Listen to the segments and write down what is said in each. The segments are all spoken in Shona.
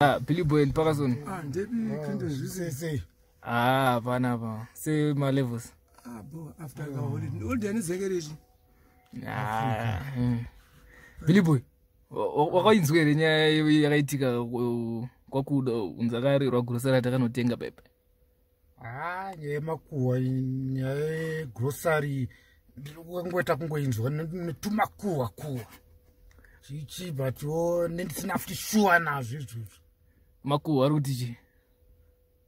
Ah, Billy Boy and Parkinson. Ah, ndepi Clinton zvise sei? Ah, hapana apa. Se ma levels. Ah, bo after ka holiday. Holiday ni zekerechi. Ah. Billy Boy. Wakainzwa here nyaya yakaitika kwakuda unzi akarirwa grocery takanotenga pepe? Ah, nyaya yemakuhwa, nyaya yegrocery ndiri kungoita kungoinzwa netumakuhwa kuhwa chichi, but wo nendisina futi shuwa nazvo izvozvo. Makuhwa ari kuti chii?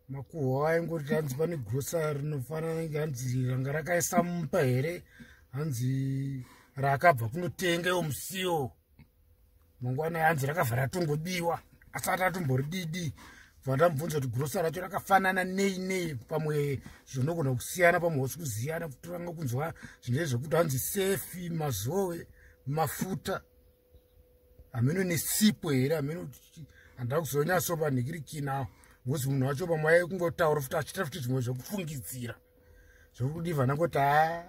Makuhwa aingoti hanzi pane grocery rinofanana, hanzi ranga rakaisa mupa here, hanzi raakabva kunotenga iwo musiwo mangwana, hanzi rakabva ratongobiwa asati atombori didi. Bva ndamubvunza kuti grocery racho rakafanana nei nei, pamwe zvinogona kusiyana, pamwe hausi kuziyana, kutoranga kunzwa zvinhu zvekuti hanzi sefi, mazowe, mafuta, hameno nesipo here, hameno. Handida kuzonyatsopa nhikirikinawo because munhu wacho pamwe aikungotaura futi achiita futi zvimwe zvekufungidzira zvekuti vana ngoti ha,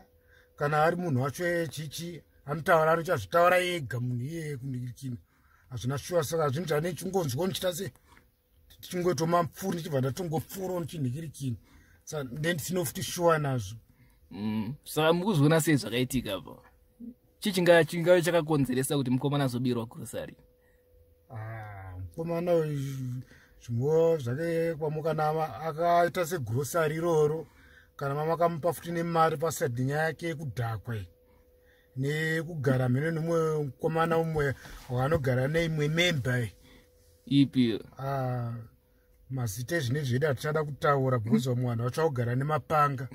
kana ari munhu wacho chichi anotaura, anochazvitaura ega munhu iyeye. Kunhikirikina hazvina shuwa, saka zvinhu zvane chingonzwa ndichita se tichingoitwa mapfuri, ndichibva ndatongopfuurawo ndichinhikirikina, saka ndendisino futi shuwa nazvo. Saka mukuzviona sei zvakaitika apa? Chii chingave chakakonzeresa kuti mukomana azobirwa grocery? Ah, mukomana uyu zvimwewo zvake kwamukana akaita segrocery iroro, kana mamakamupa futi nemari paside, nyaya yake yekudhakwa iyi nekugara mhene nemumwe mukomana umwe waanogara neimwe memba iyi. Ipi? Ah, mazita ezvine zvedu hatichada kutaura because vamwe vanhu vacho vakugara nemapanga,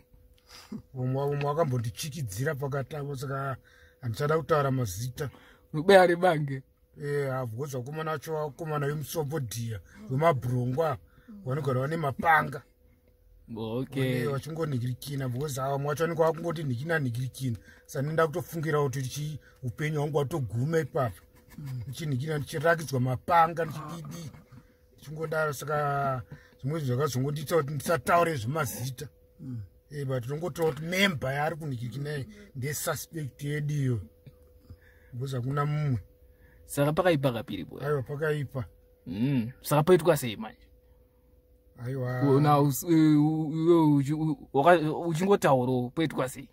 vamwe vakambondichikidzira pakati avo, saka handichada kutaura mazita. Rubeya rebange. Because vakomana vacho vakomana vemusombodhiya wemabhurongwa vanogara vane mapanga. Vachingonhikirikina because ava vamwe vacho vanenge vakungoti nhikina nhikirikina, saka ndinoda kutofungira kuti chi upenyu hwangu hwatoguma ipapa, ndichinhikina, ndichirakidzwa mapanga, ndichididi, ndichingodaro. Saka zvimwe zvinhu zvakazongondiita kuti ndisataure zvemazita. But tinongotaura kuti memba yaari kunhikirikina ndesuspect yedu iyo because hakuna mumwe. Saka pakaipa kapiri boy? Aiwa, pakaipa. Saka paitwa sei manje? Aiwa. Una iwe uchingotaurawo, poitwa sei?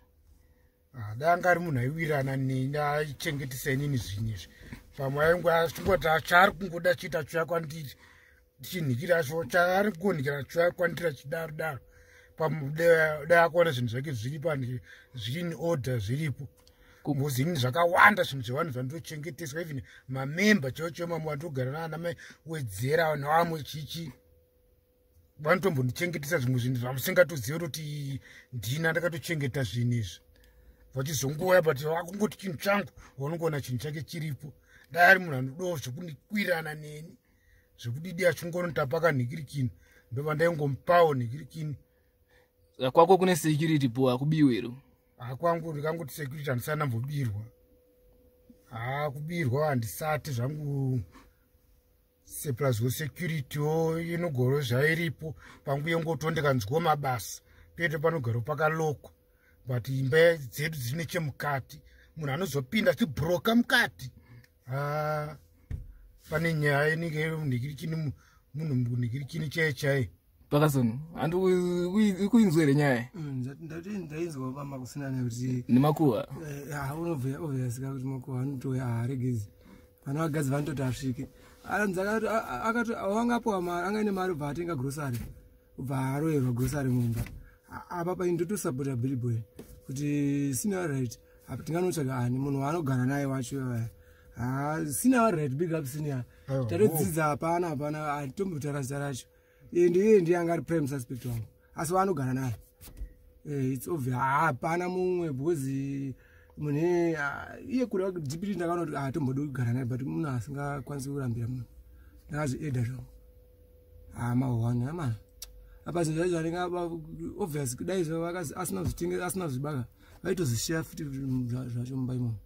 Ah, dai anga ari munhu aiwirana neni, aichengetesa inini zvinhu izvi, pamwe ainge achingoti chaari kungoda chiita chiuya kwandiri, ndichinhikira cho chaari kungonikira chiuya kwandiri, achidaro daro, pamwe dai akaona zvinhu zvake zviri pani, zviri in order, zviripo. Because ini zvakawanda zvinhu zvevanhu zvandochengeteswa, even mamemba chaivo chaivo, mamwe vandogara naana mai wedzera nevamwe chichi vanotombondichengetesa zvimwe zvinhu zvamusingatozivi kuti ndina ndakatochengeta zvinhu izvi. Vachizongouya but vakungoti chinhu changu, vanongoona chinhu chake chiripo. Dai ari munhu anodawo zvekundikwirana neni, zvekudidi, achingonota pakanhikirikini, ndobva ndaingomupawo nhikirikini. Saka kwako kune security po, hakubiwe ero? Hakwangu ndikangoti security handisati ndambobirwa. Ha, kubirwa handisati zvangu. Surplus security wo inogoro zvairipo pangu yengoto, ndikanzwawo mabasa pete panogaro pakalokwa, but imba dzedu dziri nechemukati, munhu anozopinda achibhuroka mukati. Ha, pane nyaya inenge nhikirikini, munhu nhikirikini chaiye chaiye. Pakazoni handi kuinzwa here nyaya? Ndati ndainzwa pamba kusina nekuti Nemakuhwa. Unobva obvious kuti makuhwa anotouya, haaregedzi vana vagadzi vanototi asvike. Anzi akati wangapiwa mari, anga ine mari, ubva atenga grocery, ubva aroverwa grocery mumba. Apa paini ndotosapota Billy Boy kuti senior right apa tinganotsvaga ani munhu waanogara naye wacho. Ha, senior right, big up senior. Aiwa, Tatodzidza, hapana hapana, hatitombotaura zita racho. Iye ndiye anga ari prime suspect wangu, asi waanogara naye. It's obvious hapana mumwe because munhu iye kuda DPT ndakaona kuti hatombodi kugara naye, but munhu asingakwanisi kurambira munhu ndakazviedha zvangu. Hama one ama apa zvinhu zvacho anenge obvious kudai asina kuzvitengesa, asina kuzvibaka, vaitozvisheya futi zvacho mumba imomo.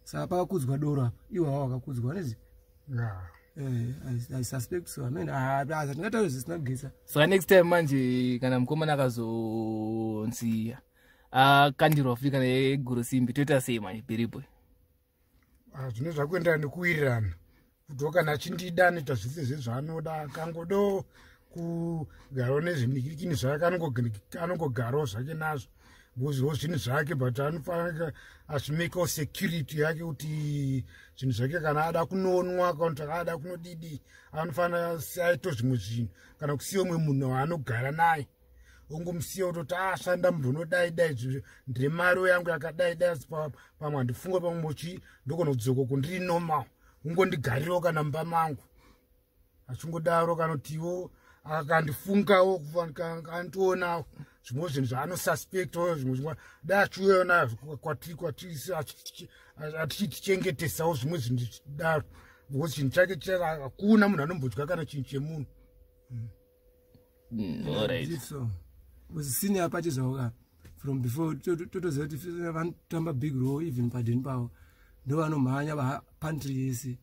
Saka pakakudzwa doro apa, iwo hawo wakakudzwa nezi. I suspect so. I mean, hatingatauri zvisina kugesa. Saka next time manje kana mukomana akazonzi akandirwa futi kana yegurusimbi, toita sei manje, Billy Boy? Ah, zvino zvakuenderana nekuwirirana. Kuti kana achindida anoita zvese zvezvaanoda, akangodo kugarawo nezvimikirikini zvake, anongogarawo zvake nazvo, because zvinhu zvake, but anofanira azvimekawo security yake kuti zvinhu zvake kana ada kunonwa kana kuti ada kunodidi, anofanira aito zvimwe zvinhu kana kusiya umwe munhu waanogara naye, ongomusiya kutoti ashanda ah, munhu unodai dai, ndine mari yangu yakadai dai, pamwe handifunga, pamwe mochi ndogona kudzoka kundiri normal, ungondigarirawo kana mumba mangu achingodaro, kanotiwo akandifungawo, andionawo zvimwe zvinhu zvaanosuspectawo, zvimwe zvimwe dai achiuyawo nazvo kwatiri kwatiri atichitichengetesawo zvimwe zvinhu daro, because chinhu chake hakuna munhu anombodya kana chinhu chemunhu. So senior pache zvavo ka, from before totoziva kuti vanotamba big role, even padeni pavo ndo vanomhanya vapantry yese,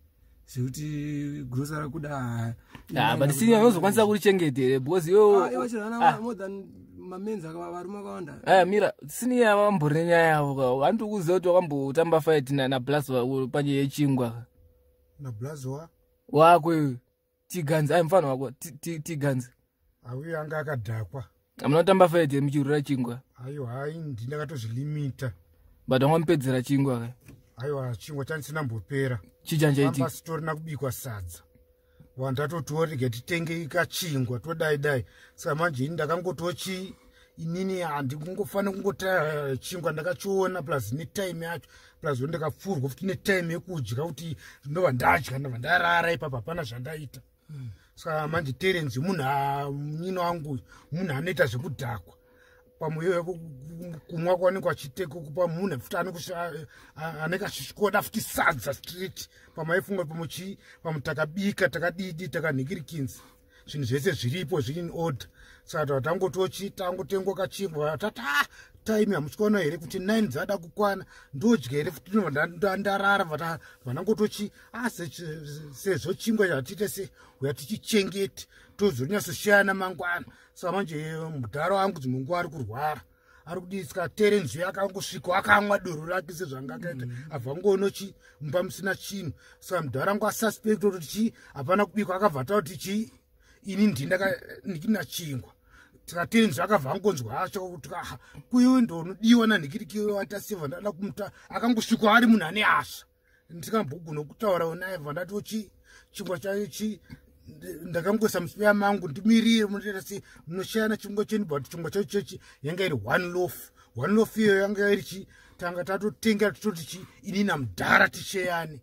zvekuti grosa rakuda. Ah, but senior unozokwanisa kurichengeta here? Because yo ah, more than mamenzi varume vakawanda. Aya, mira, senior vambori nenyaya yavo ka. Handiri kuziva kuti wakambotamba fight naBlas panye yechingwa. NaBlas wa? Wako iwe, Tiganzi. Ai, mufana wako Tiganzi. Auyo anga akadhakwa. Hamuna kutamba fight muchirura chingwa? Aiwa, hai, ndakatozvilimita. But wangwamupedzera chingwa ka? Aiwa, chingwa chandisina mbopera. Chichanchaitika? Sitorina kubikwa sadza, wandatotiwo rege titenge kachingwa todai dai. Saka manje ini ndakangotochi inini handikungofanira kungota chingwa ndakachiona, plus netime yacho, plus ndakapfurwa futi netime yekudya, kuti ndobva ndadya, ndobva ndarara ipapo, hapana zvandaita. Saka manje Terenzi munhu munyino wangu, munhu anoita zvekudhakwa, pamwe kumwa kwavanenge vachitekupa munhu futi anenge achisvikoda futi sadza straight. Pamwe aifunga pamwe chii, pamwe takabika, takadidi, takanhikirikinzi, zvinhu zvese zviripo, zviri in order. Saka tangotochi tangotengwa kachingwa, tati a ah, time hamusikuona here kuti 9 dzada kukwana, ndodya here futi ndarara? Vanangotochi ah, sezvo chingwa chatiite se uya tichichengete, tozonyatsosiyana mangwana. Saka manje mudhara wangu dzimwe nguva ari kurwara, ari kudii, Terenzi akangosvika akamwa doro rake sezvanga akaita, abva ngonochi mumba musina chinhu. Saka mudhara wangu asuspect kuti chi hapana kubikwa, akabva ataura kuti chi ini ndindakandina chingwa. Saka Terenzi akabva angonzwa acho kuti ah, kuiwe ndonodiwa nanhikirikiwe watasevha, ndada kumuta. Akangosvikwa ari munhu ane hasha, ndikambogona kutaura naye, bva ndati chi chingwa chacho chi ndakangoisa musipeya mangu, ndimirire munoita se munoshayana chingwa chenyu, but chingwa chacho chechi yanga iri one loaf, one loaf iyoyo yanga iri chi tanga tatotenga tototi chi ini namudhara tisheyane,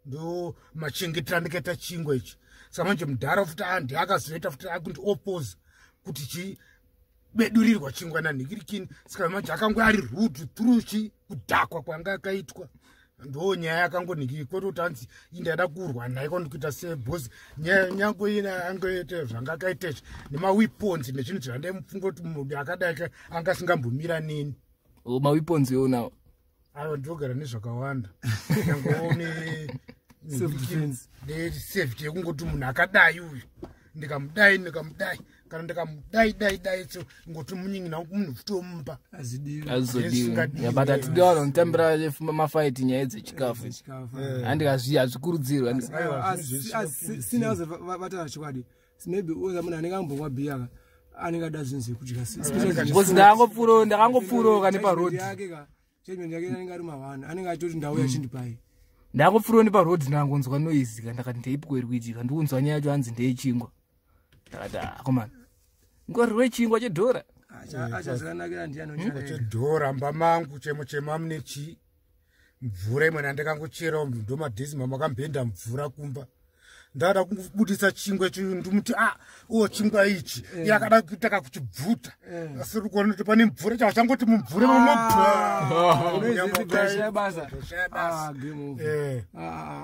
ndo machengetero andikaita chingwa ichi. Saka manje mudhara futi andi akazoita futi akundi oppose kuti chi bedurirwa chingwa nanhikirikini. Saka manje akange ari rude through chi kudhakwa kwanga akaitwa, ndo nyaya yakangonhikiri, kwete kuti hanzi indaida kurwa naye kwandikuita sebhosi. Nyange ine angoite zvanga akaita izvi nemaweapons nezvinhu zvandaimufunga kuti munhu akadai anga asingambomira neni. Oh, maweapons iwonawo? Aiwa, ndinogara nezvakawanda, nyangeone nesafety yekungoti munhu akadai uyu ndikamudai, ndikamudai, kana ndikamudai dai dai, so ngoti munyingi munhu futi womupa. Azizodiwi, but hatidi vanhu vanotambira mafight nyaya dzechikafu, handikazvi hazvikurudzirwa. Sina vataura chokwadi, maybe oza munhu anenge ambomwa bhiya anenge ada zvinhu zvekudya. Because ndakangopfuurawo neparoad. Judgment yake anenge ari mahwana, anenge achitoti ndauya chindipai. Ndakangopfuurawo neparoad, ndangonzwa noise ka, ndakati ndeipiko iri kuitika? Ndikunzwa nyaya yacho hanzi ndeyechingwa. Ndakati akomana, ngorwe chingwa chedhora. Achazikanakira ndiani? Chedhora mba mangu chemo chema mune chi mvura imwe nandakangocherawo, ndo madhizima makambenda mvura kumba, ndada kubudisa chingwa icho, ndimuti a o chingwa ichi yakada kuita kakuchibvuta, asi uri kuona kuti pane mvura, chava changoti mumvura. Basa.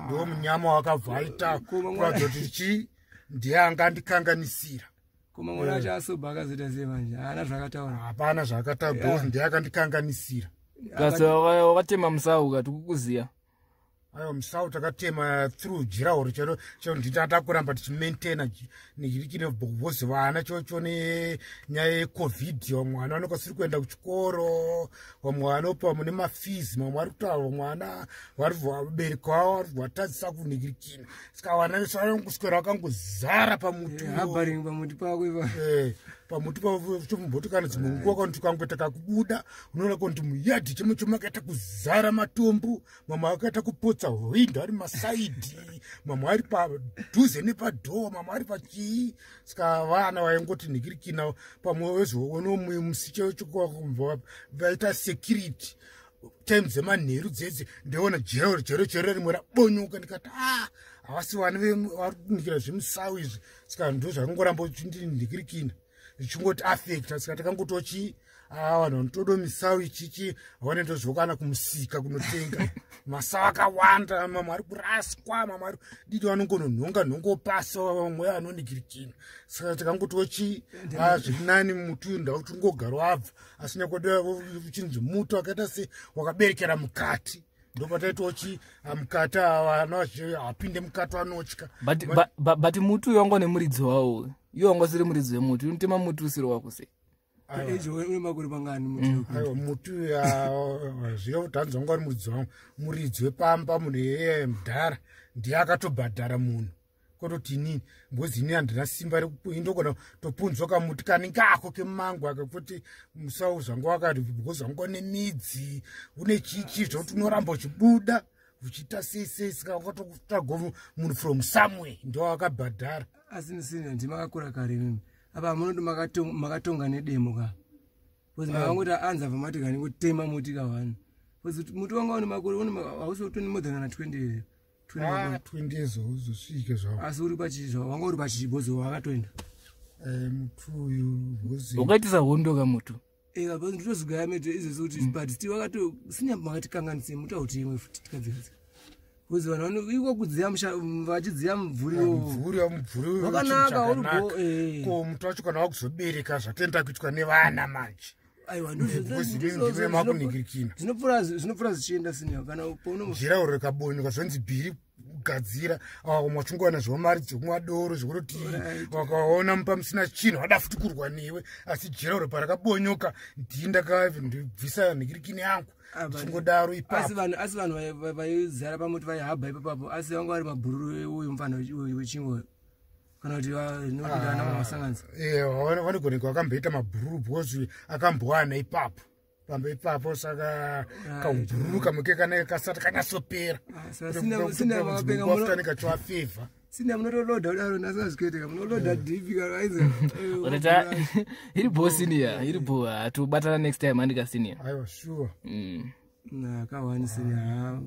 Ndo munyama wakabva aita kuratidza kuti chi ndiye anga andikanganisira. Koma mwana acho asobva akazoita sei manje? Haana zvakataura? Hapana zvakataura, because ndiye akandikanganisira. Plus wakatema musau kati kukuziya. Aiwa, musau takatema through jirahoro chero chero ndita kuramba tichimaintaina nechirikine because vana chocho nenyaya yeCOVID, vamwe vana vanokasiri kuenda kuchikoro, vamwe vanopa mune mafees, mamwe vari kutaura, vamwe vana vari vabereki vavo vari kuvatadzisa kunhikirikina, saka vana vese vanongoswera vakangozara pamuti. Habaring pamuti pako ipa. Pamuti patomboti kana dzimwe nguva kana tikangoita kakubuda, unoona kuti muyadhi chemo chemo akaita kuzara matombo, mamwe akaita kupotsa hwindo ari masaidhi, mamwe ari padhuze nepadhoo, mamwe ari pachii. Saka vana vaingoti nhikirikina pamwe wezoona musi chechokuva vaita security time dzemanheru dzedze, ndeiona jero jero jero rimwe rabonyoka, ndikati a havasi vana vari kunikira zvemusau izvi. Saka ndo zvakangoramba uchindinhikirikina zvichingoti affecta. Saka takangotochi vanhu vanotodo misau ichichi havanoendozvokana kumusika kunotenga masau akawanda, mamwe ari kuraswa, mamwe ari didi vanongononhonga nhongo pasi, vamwe anonigirikina. Saka takangotochi zviri nani muti uyu ndauti ungogara wabva, asi nyakoda uchinzi muti wakaita se wakaberekera mukati, ndopataitochi mukati vana hapinde mukati vanotya. But muti uyu wanga nemuridzi wawo, iwe wanga usiri muridzi wemuti, unotema muti usiri wako sei? Age une makore mangani muti? Aiwa, muti zviya kuti hanzi wanga uri muridzi wangu, muridzi wepamba munhu iyeye mudhara ndiye akatobhadhara munhu kototi inini, because inini handina simba indogona topunzwa kamuti kanenge ako kemango aka kuti musau zvanga wakati because wanga une midzi, une chichi zvokuti unoramba uchibuda uchiita sei sei. Saka wakatotsvaga munhu from somewhere ndo akabhadhara. Asi nisina ndimakakura kare mimi apa munoti makatonga nedemo ka, because makangoti anzi abva mati kani kutema muti ka1, because muti wanga une makore hausi utoni more than kana 20 here? 20 years uzosvike zvavo. Asi uri pachii, wanga uri pachii bhozi wakatoenda? Muti uyu bhozi. Wakaitisa hondo kamutu. Eka, because nditozogaya mete izvezvi kuti but still wakato sinya makatikanganise muti hautemwe futi tikadzikadzi, because vanhu vano iko kudziya vachidziya mumvuri. Mumvuri, mumvuri. Wakanaka, uri chakanaka. bo. Ko muti wacho kana wakuzobereka zvatenda kuitwa nevana manje. Aiwa. Because ndive makunhingirikina. Zvinopfuura zvichienda sinya kana pauno. Jira uro rikabonyoka zvonzi bhiri kugadzira, vamwe vachingowana zvavo mari dzekumwa doro zvekutoti vakaona mupa musina chinhu vada futi kurwa newe, asi jira uro parakabonyoka ndii ndakabvisa nhingirikini yangu. Ah, ndichingodaro asi ipapo. Vanhu vaizara pamuti vaihabha ipapapo, asi vanga vari mabhururu uyu mufana wechingwa kana kuti nokudana vamasanganisa. Vanogoneka vakamboita mabhururu because akambowana ipapo pamba ipapo, saka kaubhururu kamwe kekanenge kasati kanyatsopera. Sina makapenga muno. Kachiwafevha. Sina munotoloda kudaro nasazvikuitika munoloda dhipi kana aizi. Ureta iri bo senior, iri bo, hatobatana next time andika senior. Aiwa, sure. Kawani sina.